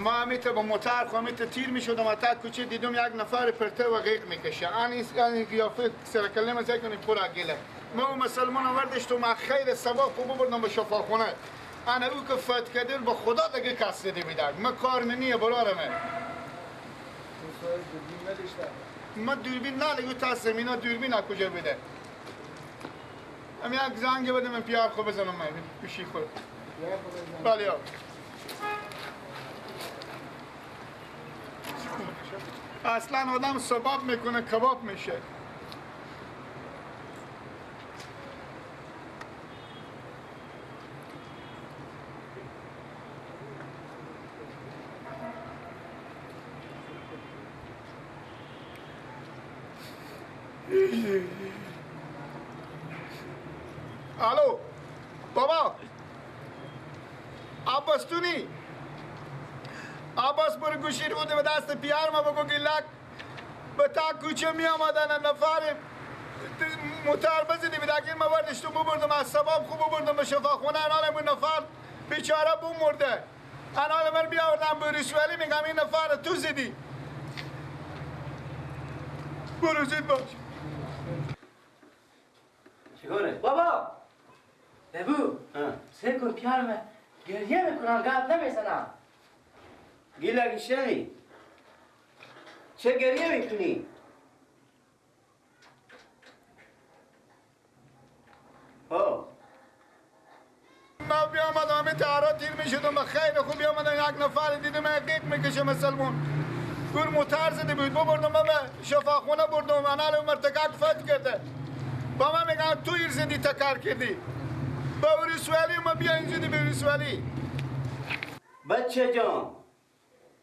ما همیت با موتر خو تیر میشدم و تا کوچه دیدم یک نفر پرته و غیق میکشه. ان قیافه سرکله ما کنی پر گله. ما مسلمان آوردش تو ما خیر ثواب خوب بردم به شفاخونه. انا او که فت کرده با خدا دیگه کس دیده میدم. ما کار منیه برارمه. ما دوربین نداریم تا زمینا دوربین از کجا بده؟ هم یک زنگ بده من پیار خو بزنم من پیشی خود. بله. اصلا آدم سباب میکنه کباب میشه. الو بابا عباس تونی عباس برو گوشی رو بده به دست پیار ما بگو گیلک به تا کوچه می آمدن نفر موتر بزنی به ما بردش تو ببردم از سباب خوب ببردم به شفاخونه. انال من نفر بیچاره بوم مرده. انال من بیاوردم به رسوالی میگم این نفر تو زدی. برو زید باش. چیکاره؟ بابا ببو سه کن پیارمه گریه میکنم گپ نمیزنم. گیلا گیشنی چه گریه میکنی؟ ها من بیامدم همه تهرا تیر میشدم به خیر خوب بیامدم یک نفر دیدم حقیق میکشه مسلمون گور موتر زده بود ببردم به شفاخونه بردم. انال مرتکک فت کرده با من میگم تو ایر زدی تکر کردی با ورسوالی ما بیا اینجا به ورسوالی. بچه جان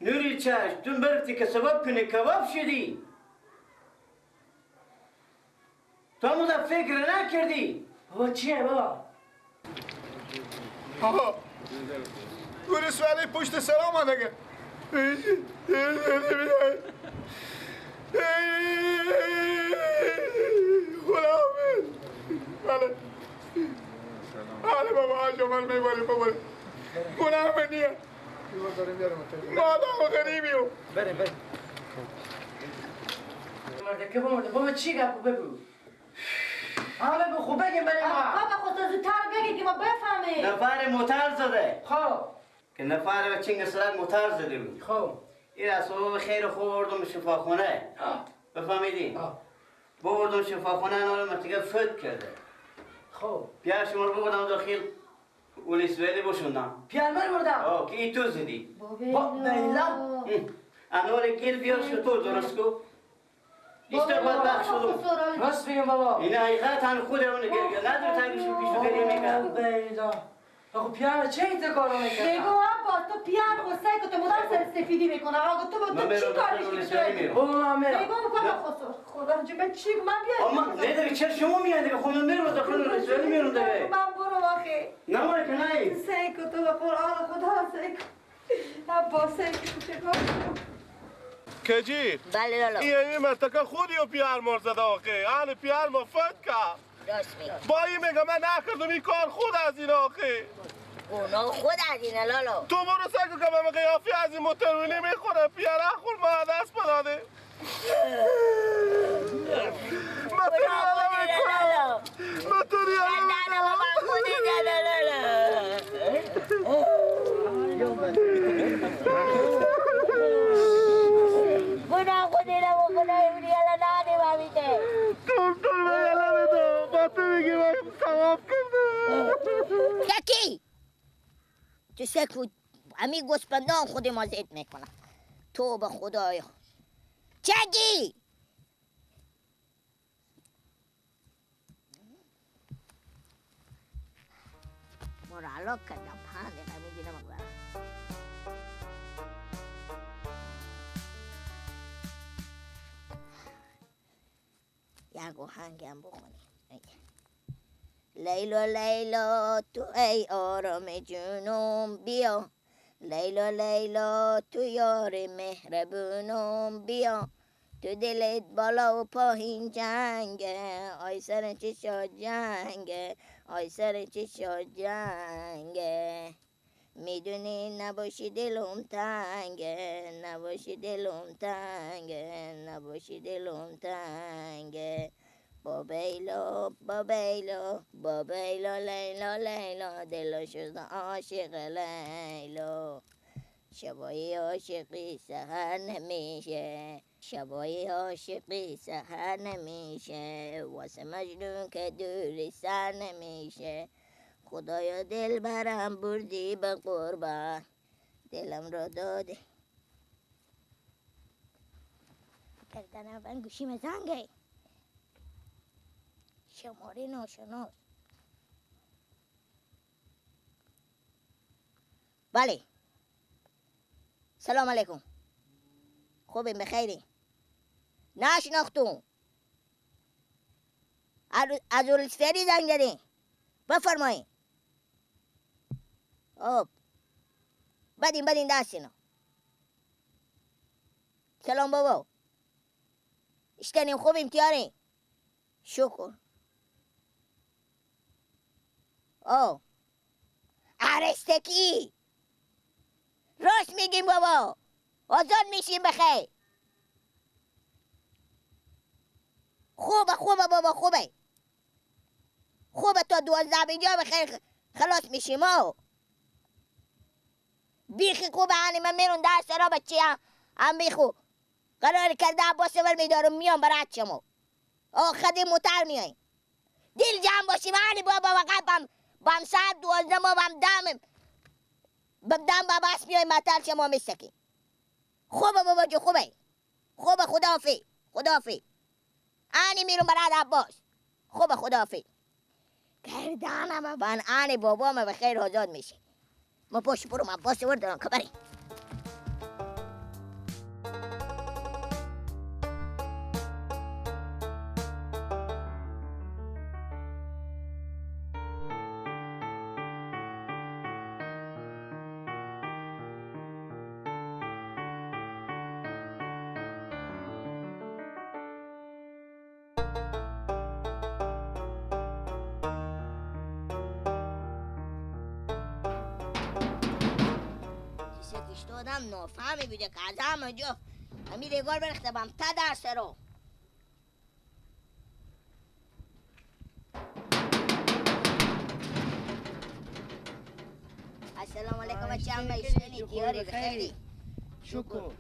نوری چشم تو برفتی که سبب کنی کباب شدی. تو همون فکر نکردی. بابا چیه بابا؟ آها ورسوالی پشت سر آمده. خداحافظ. بله بله بابا آجا من میبریم بابا گناه من نیه. ما آدم غریبیم. بریم بریم. مرده که بمرده بابا چی گپ بگو؟ ها بگو خوب بگیم بریم ما. بابا خود زودتر بگی که ما بفهمیم. نفر موتر زده. خب که نفر چنگ سرک موتر زده بود. خب این اسباب خیر خوب بردم به شفاخونه. بفهمیدی؟ بردم شفاخونه انال مرتکب فوت کرده. خب پیار شما رو بردم داخل اولیسویلی بشوندم. پیار من بردم؟ آه که ای تو زدی. با بیلا انال گیل بیار شطور درست کو. بیشتر بدبخت شدم. راست میگم بابا. این حقیقت هم خود اون گریه نداره تا پیش پیش گریه میکرد. بیلا آخه پیار چه این کارو میکنه؟ بگو عباس تو پیار غصه که تو مدام سر سفیدی میکنه. آقا تو با تو چی کار میکنی؟ بابا من میرم. بگو میکنم خسر خدا جو من چی من بیام؟ اما نه دیگه چرا شما میاد دیگه خب من میرم داخل رساله میرم دیگه. من برو آخه. نه ما که نه. سیکو تو به قرآن خدا سیکو. عباس سیکو چه کار؟ کجی؟ بله لالا. این مرتکه خودی و پیار مر زده آخه. آن پیار ما فت کرد. راست میگی. با این میگه من نکردم این کار خود از این آخه. گناه خود از اینه لالا. تو برو سگو که من قیافی از این موترونی میخوره پیاره خور ما دست بداده. من تو ریاله میکنم. من تو ریاله میکنم. گناه خود اینه و گناه ریاله نده بامیده. تو تو ریاله بده. با تو میگی من ثواب کردم. یکی تو سکو امی گوسپندان خود ما زد میکنم. تو به خدایا چگی ما را علاق کردم 5 دقیقه میگیرم برم. یک آهنگم بخونیم. لیلا لیلا تو ای آرام جونم بیا، لیلا لیلا تو یار مهربونم بیا، تو دلت بالا و پایین جنگه، آی سر چشات جنگه، آی سر چشات جنگه. می میدونی نباشی دلم تنگه، نباشی دلم تنگه، نباشی دلم تنگه. بابیلا بابیلا بابیلا لیلا لیلا دل شده عاشق لیلا. شبای عاشقی سحر نمیشه، شبای عاشقی سحر نمیشه، واسه مجنون که دوری سر نمیشه. خدایا دل برم بردی به قربان، دلم را دادی. کردن من گوشیم زنگه، شماره ناشناس. بله سلام علیکم، خوبیم بخیری؟ نشناختم، از اولسفری زنگ زدین، بفرمایین. آب بدین بدین دست اینا. سلام بابا، اشتنیم خوبیم تیاریم شکر. آه عرستکی راست میگیم بابا، آزاد میشیم بخیر. خوبه خوبه بابا، خوبه خوبه، تا 12 اینجا بخیر خلاص میشیم. آه بیخی خوبه، هنی من میرون در سرا بچه هم بیخو قرار کرده عباس ور میدارم میام برات شما. آه خدی موتر میاییم دل جمع باشیم. هنی بابا وقت بام ساعت 12 ما بام دم بام بابا بس میایم مطل شما میسکیم. خوبه بابا جو، خوبه خوبه، خداحافظ خداحافظ. آنی میرم برات عباس، خوبه خداحافظ. گردانم من آنی بابام به خیر آزاد میشه. ما پشت برم عباس ور دارم کبری. آدم نافهمی بوده که از همه جا همی ریگار برخته بام تا درس رو. السلام علیکم بچه هم اشتنی دیاری بخیری شکر.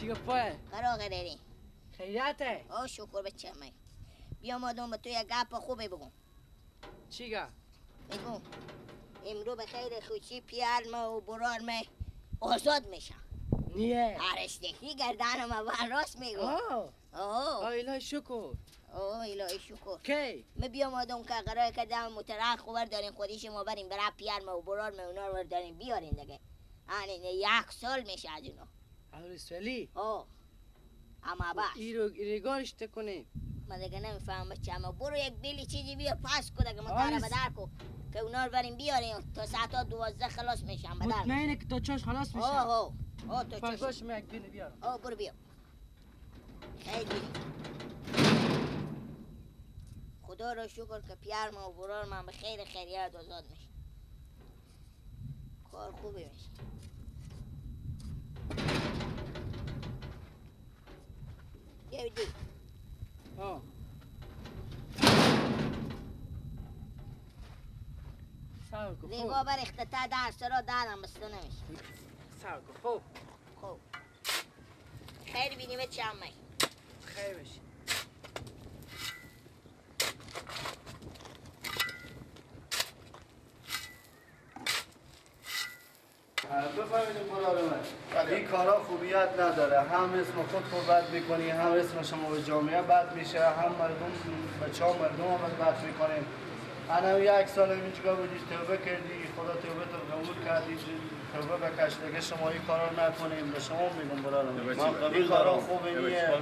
چی گپه؟ قرار قراری خیریته؟ آه شکر بچه هم. بیا مادم به تو یک گپ خوبی بگم. چی گپ؟ میگم امرو به خیر خوشی پیار ما و برار ما آزاد میشم. نیه عرشتکی گردنم اول راست میگم. آه آه الهی شکر. آه الهی شکر. کی؟ ما بیام آدم که قرار کردم مترخ خبر داریم خودش ما بریم برای پیار ما و برار ما اونا رو داریم بیارین دیگه. آنه یک سال میشه از اونا. عرشتلی؟ آه اما بس ایرو ریگارش تکنیم. من دیگه نمیفهمم بچه، اما برو یک بیلی چیزی بیا پاس کن دیگه متره بدر کن که اونا رو بریم بیاریم تا ساعت 12 خلاص میشم. بدر مطمئنه که تا چاش خلاص میشم. آه آه تا چاش باش من یک بیل بیارم. آه برو بیا. خیلی خدا رو شکر که پیار ما و برار من به خیر خیریت آزاد میشه. کار خوبی میشه. بیا بدی. آه ریگا برخته تا درس را درم بسته نمیشه. سر کن خوب خوب خیر بینیم چه همه خیر بشی. بفهمیدیم برادر من این کارا خوبیت نداره، هم اسم خود رو بد میکنی، هم اسم شما به جامعه بد میشه، هم مردم بچه ها مردم هم بد میکنیم. انا یک سال اینجا بودی توبه کردی، خدا توبه تو قبول کردی، توبه بکش دیگه شما این کارا نکنیم. به شما میگم برادر من این کارا خوبه نیه.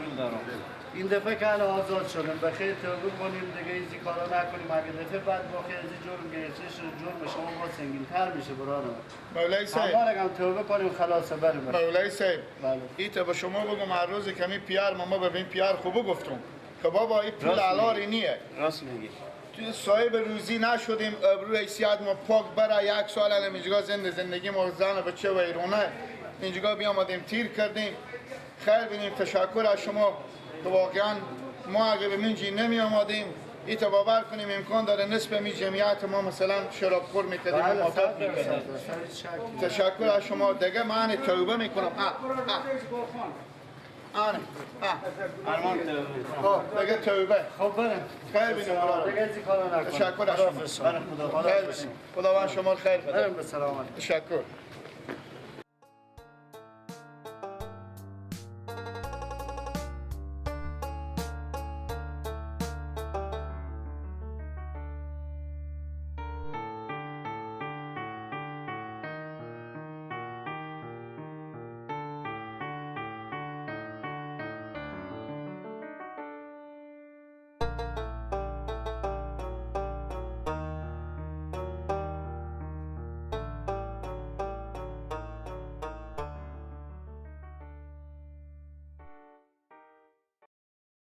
این دفعه که الان آزاد شدیم بخیر توبه کنیم دیگه ایزی کارا نکنیم. اگه دفعه بعد با خیر ازی جرم گرفته شد جرم شما با سنگین تر میشه برادر من. مولای صاحب اما توبه کنیم خلاص بریم. مولای صاحب بله ایت به شما بگم هر روز کمی پیار ما به این پیار خوبو گفتم که بابا این پول علاری نیه. راست میگی. صاحب روزی نشدیم، ابرو حیثیت ما پاک برای یک سال الان اینجا زندگی ما زن و بچه و ایرونه اینجا بیامدیم تیر کردیم. خیر بینیم. تشکر از شما که واقعا ما اگه به منجی نمی آمدیم ایتا باور کنیم امکان داره نصف می جمعیت ما مثلا شراب خور میکردیم و معتاد میکردیم. تشکر از شما. دیگه من توبه میکنم. آنه ارمان توبه. دیگه توبه. خب برم. خیر بینیم. دیگه کارو نکن. تشکر از شما. خیر بینیم. خداوند شما خیر بده. برم به سلامت. تشکر.